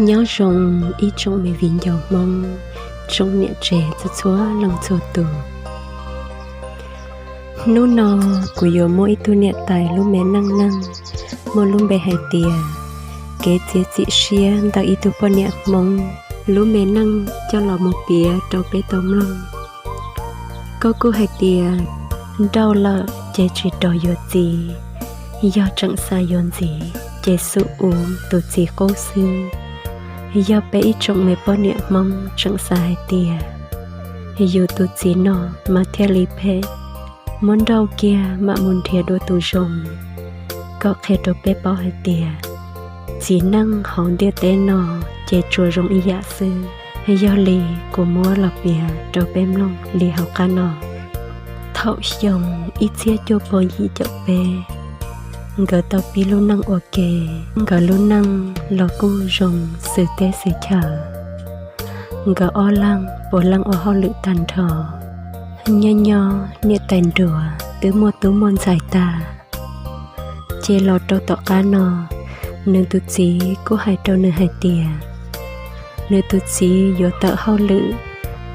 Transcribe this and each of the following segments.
Nyob zoo ib tsoom me viv ncaus Hmoob, tsoom niam tsev txhua txhua leej txhua tus. Hnub no kuv yuav muab ib tug niam tais lub me neej neeg muaj lub npe hais tias kev txiav txim siab ntawm ib tug poj niam Hmoob lub me neej coj los mus piav rau peb tau mloog. Koj kuj hais tias nrauj lawm ces tsis rov yuav txiv, yog tseem xav yuav ntxiv ces xub ua tus txiv qub xwb. Yog peb ib tsoom me poj niam Hmoob tseem xav hais tias yus tus txiv no mas thiaj li phem, muab nrauj kiag mam mus nrhiav dua tus zoo. Kom qhia rau peb paub hais tias txiv neej hauv ntiaj teb no ces tsuas zoo ib yam xwb. Yog li kuv muab los piav rau peb mloog li hauv qab no. Thaum xyoo ib txhiab cuaj pua yim caum peb, nkawd tau pib lub neej ua ke. Nkawd lub neej los kuj zoo xws teb xws chaw. Nkawd ob leeg puav leej ua hauj lwm tag nrho. Nyob nyob niam tais Nruas twb muaj tub muaj ntxhais tag, ces los rau tom qab no, nws tus txiv kuj hais rau nws hais tias nws tus txiv yuav tawm hauj lwm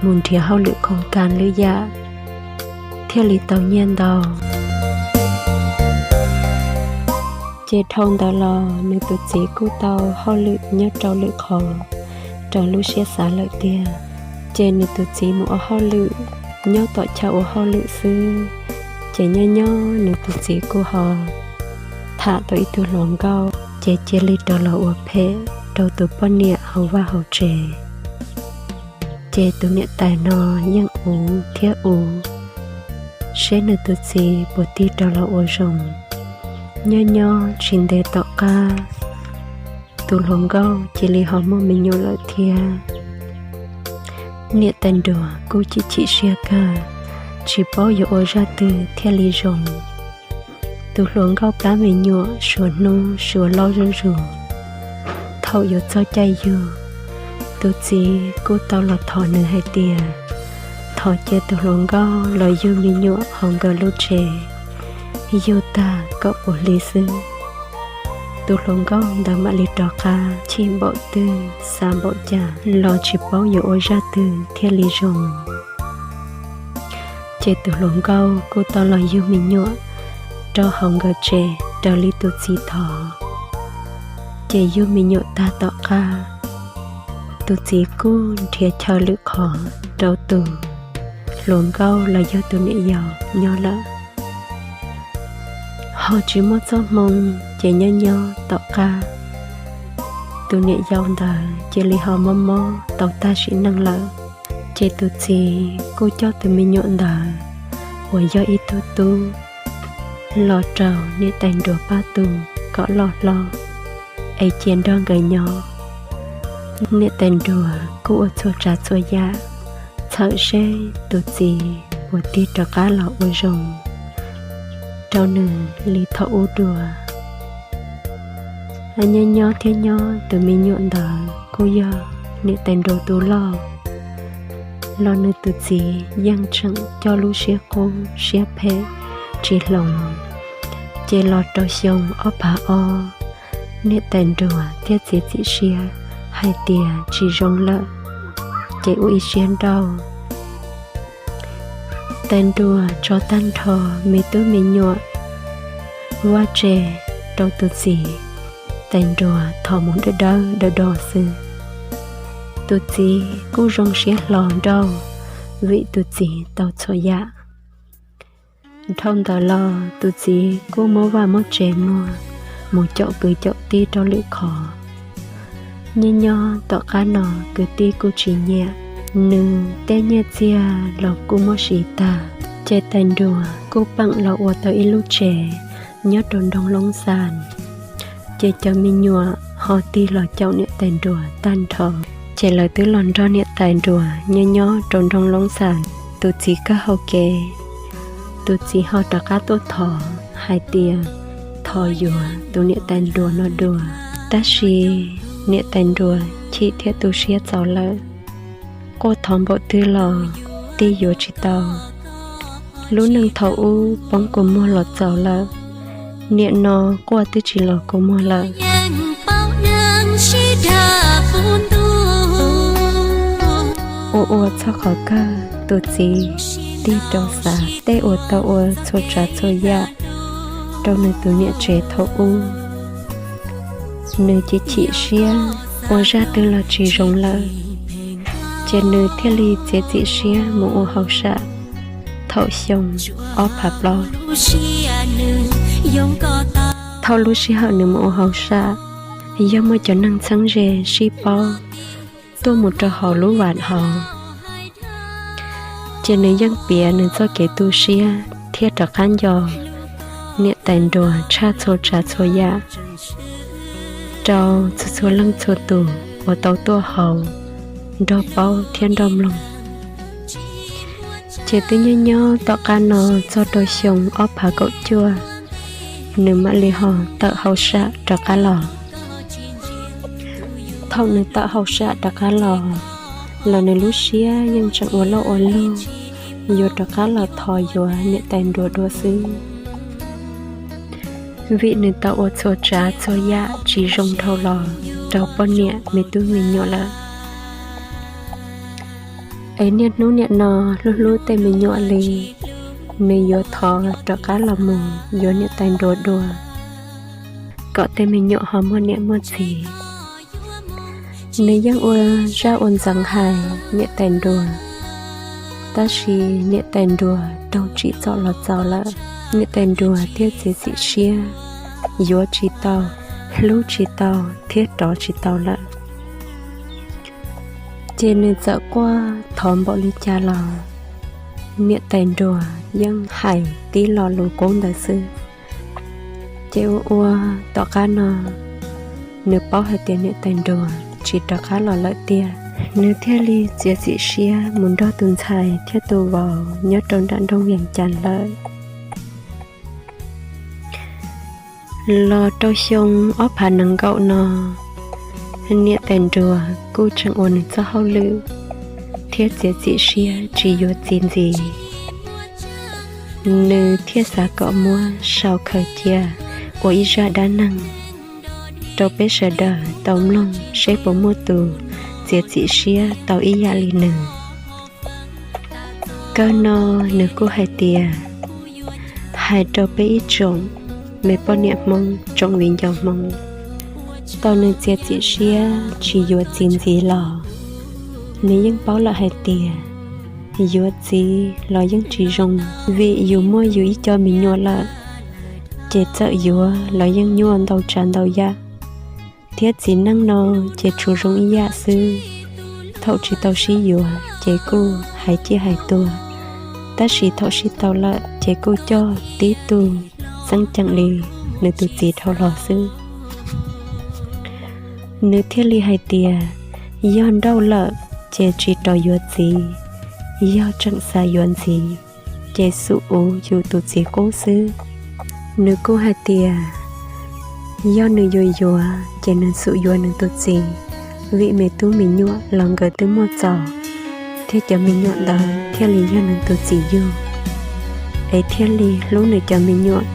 mus nrhiav hauj lwm khoos kas lwm yam thiaj li tau nyiaj ntau. Ces dhau ntawd los nws tus txiv kuj tau hauj lwm nyob rau lwm qhov raws lub siab xav lawm tiag. Ces nws tus txiv mus ua hauj lwm nyob tom chaw ua hauj lwm xwb, ces nyob nyob nws tus txiv kuj ho tham tau ib tug hluas nkauj, ces cia li rov los ua phem rau tus poj niam hauv vaj hauv tsev. Ces tus niam tais no yeej uv thiab uv seb nws tus txiv puas tig rov los ua zoo. Nyob nyob tsis ntev tom qab, tus hluas nkauj cia li ho muaj me nyuam lawm thiab. Niam tais Nruas kuj chim chim siab kawg, tsis paub yuav ua zaj twg thiaj li zoo. Tus hluas nkauj plab me nyuam suav hnub suav loj zuj zus. Thaum yuav txog caij yug, tus txiv kuj tau los thov nws hais tias thov cia tus hluas nkauj los yug me nyuam hauv nkawd lub tsev, yug tag kaum pua hli xwb, tus hluas nkauj ntawd mam li rov qab chim npaum twg xav npaum cas los tsis paub yuav ua zaj twg thiaj li zoo. Ces tus hluas nkauj kuj tau los yug me nyuam rau hauv nkawd tsev raws li tus txiv thov. Ces yug me nyuam tag tom qab, tus txiv kuj nrhiav chaw lwm qhov rau tus hluas nkauj los yog tus niam yau nyob lawm. Ho tsis muaj txoj hmoo, ces nyob nyob tom qab, tus niam yau ntawd cia li ho mob mob tau tag sim neej lawm. Ces tus txiv kuj coj tus me nyuam ntawd uas yog ib tug tub los rau niam tais Nruas pab tu kom loj hlob, es cia nrog nkawd nyob. Niam tais Nruas kuj ua txhua tsav txhua yam txhawm seb tus txiv puas tig rov qab los ua zoo rau nws li thaum ub dua. Nyob nyob thiab nyob tus me nyuam ntawd kuj yog niam tais Nruas tus loj, los nws tus txiv yeej tseem coj lub siab qub siab phem tsis hloov. Ces los rau xyoo ob phav ob, niam tais Nruas thiaj txiav txim siab hais tias tsis zoo lawm, ces ua ib siab nrauj. Tais Nruas tso tag nrho me tub me nyuam vaj tse rau tus txiv, tais Nruas thov mus dawb dawb do do xwb. Tus txiv kuj zoo siab hlo nrauj, vim tus txiv tau txhua yam. Dhau ntawd los tus txiv kuj muab vaj muab tsev muag mus caum kwv caum tij rau lwm qhov. Nyob nyob tom qab no kwv tij kuj tsis nyiam, nws tej nyiaj txiag los kuj muab siv tag. Ces tais Nruas kuj peem los ua tau ib lub tsev nyob rau nroog Loob Xas. Ces cov me nyuam ho tig los caum niam tais Nruas tag nrho. Ces lawv twb los nrog niam tais Nruas nyob nyob rau nroog Loob Xas. Tus txiv kawg hau kev, tus txiv ho rov qab tuaj thov hais tias thov yuav tus niam tais Nruas no dua. Tab sis niam tais Nruas chim thiab tu siab txaus lawm, quaj thov npaum twg los tij yuav tsis tau. Lub neej thaum ub poob kua muag los txaus lawm, niam no quaj twb tsis los kua muag lawm. Ua ua txog qhov kawg tus txiv tig rov xav tej uas tau ua txhua tsav txhua yam rau nws tus niam tsev thaum ub. Nws chim chim siab, ua zaj twg los tsis zoo lawm, ces nws thiaj li txiav txim siab mus ua hauj sam thaum xyoo ob phav plaub. Thaum lub sij hawm nws mus ua hauj sam, yog muaj cov neeg txheeb ze sib paub tuaj mus rau hauv lub vas hauv, ces nws yeej piav nws txoj kev tu siab thiab rov qab nco niam tais nruas tshaj txhua tsav txhua yam rau txhua txhua leej txhua tus uas tau tuaj hauv nrog paub thiab nrog mloog. Ces twb nyob nyob tom qab no txog rau xyoo ob phav kaum cuaj, nws mam li ho tawm hauj sam rov qab los. Thaum nws tawm hauj sam rov qab los, los nws lub siab yeej tseem ua loj ua lug yuav rov qab los thov yuav niam tais nruas dua xwb, vim nws tau ua txhua tsav txhua yam tsis zoo dhau los rau poj niam me tub me nyuam lawm. Es niaj hnub niam no hlub hlub tej me nyuam li, nws yuav thov rov qab los mus yuav niam tais nruas dua, kom tej me nyuam ho muaj niam muaj txiv. Nws yeej ua zaj ua ntxeev hais niam tais nruas, tab sis niam tais nruas raug tsim txom los txaus lawm, niam tais nruas thiaj txiav txim siab yuav tsis tau, hlub tsis tau thiab rov tsis tau lawm. Ces nws txawm quaj thov npaum li cas los niam tais nruas yeej hais tib lo lus qub ntawd xwb. Ces ua ua tom qab no, nws paub hais tias niam tais nruas tsis rov qab los lawm tiag, nws thiaj li txiav txim siab mus nrog tus ntxhais thiab tus vauv nyob rau nram nroog Vias Cas lawm. Los rau xyoo ob phav nees nkaum no, niam tais nruas kuj tseem ua nws txoj hauj lwm thiab txiav txim siab tsis yuav txiv ntxiv. Nws thiaj xav kom muab sau khaws cia ua ib zaj dab neeg rau peb sawv daws tau mloog seb puas muaj tus txiav txim siab tau ib yam li nws. Kawg no nws kuj hais tias, hais rau peb ib tsoom me poj niam Hmoob, tsoom viv ncaus Hmoob, tau nws txiav txim siab tsis yuav txiv ntxiv los nws yeej paub lawm hais tias yuav txiv los yeej tsis zoo, vim yus muaj yus ib co me nyuam lawm, ces txawm yuav los yeej nyuaj ntau tsav ntau yam. Thiab txiv neej no ces tsuas zoo ib yam xwb, thaum tsis tau sib yuav ces kuj hais ciaj hais tuag, tab sis thaum sib tau lawm ces kuj coj tib tug xeeb ceem li nws tus txiv dhau los xwb. Nws thiaj li hais tias, yog nrauj lawm ces tsis rov yuav txiv, yog tseem xav yuav ntxiv ces xub ua yus tus txiv qub xwb. Nws kuj hais tias, yog nws yuav yuav ces nws xub yuav nws tus txiv, vim me tub me nyuam los nkawd twb muaj txaus, thiab cov me nyuam ntawd thiaj li yog nws tus txiv yug, es thiaj li hlub nws cov me nyuam,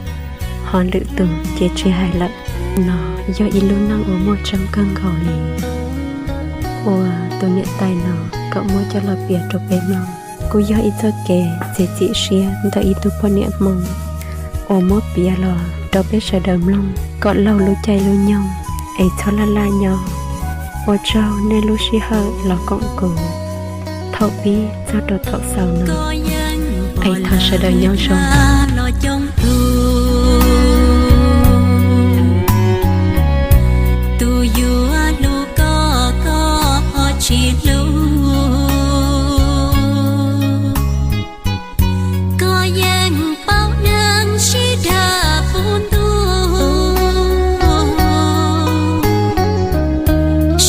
ho lwm tus ces tsis hais lawm. No yog ib lub neej uas muaj tseeb kawg nkaus li, uas tus niam tais no kom muab coj los piav rau peb mloog. Kuj yog ib txoj kev txiav txim siab ntawm ib tug poj niam Hmoob uas muab piav los rau peb sawv daws mloog kom laug lub caij lub nyoog, es txhob laj laj nyob. Ua tsaug nej lub sij hawm los koom kuv thaum pib txog rau thaum xaus no, es thov sawv daws nyob zoo. Tus yuav hlub koj, koj tsis hlub. Koj yeej paub neeg sib dag puv ntuj,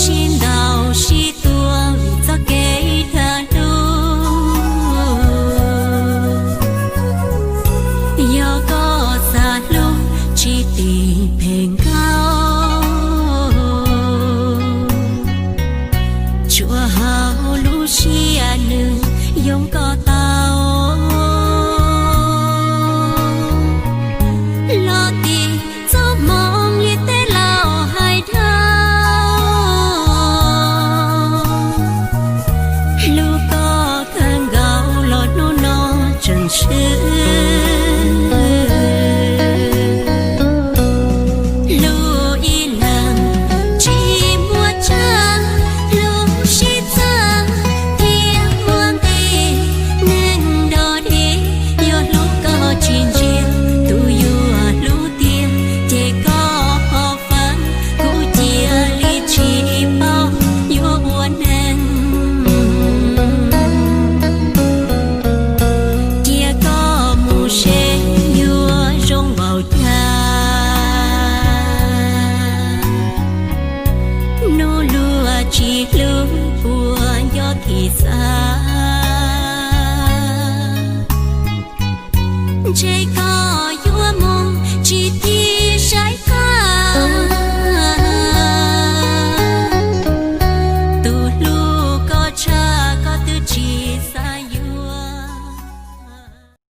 sib ntaus sib tua txoj kev dag hlub. Yog koj xav hlub tsis tim phem nkauj, tsuas hauv lub siab nws yoo koj tau. Los tim txoj hmoov li tej laus hais dhau, hlub tsis xav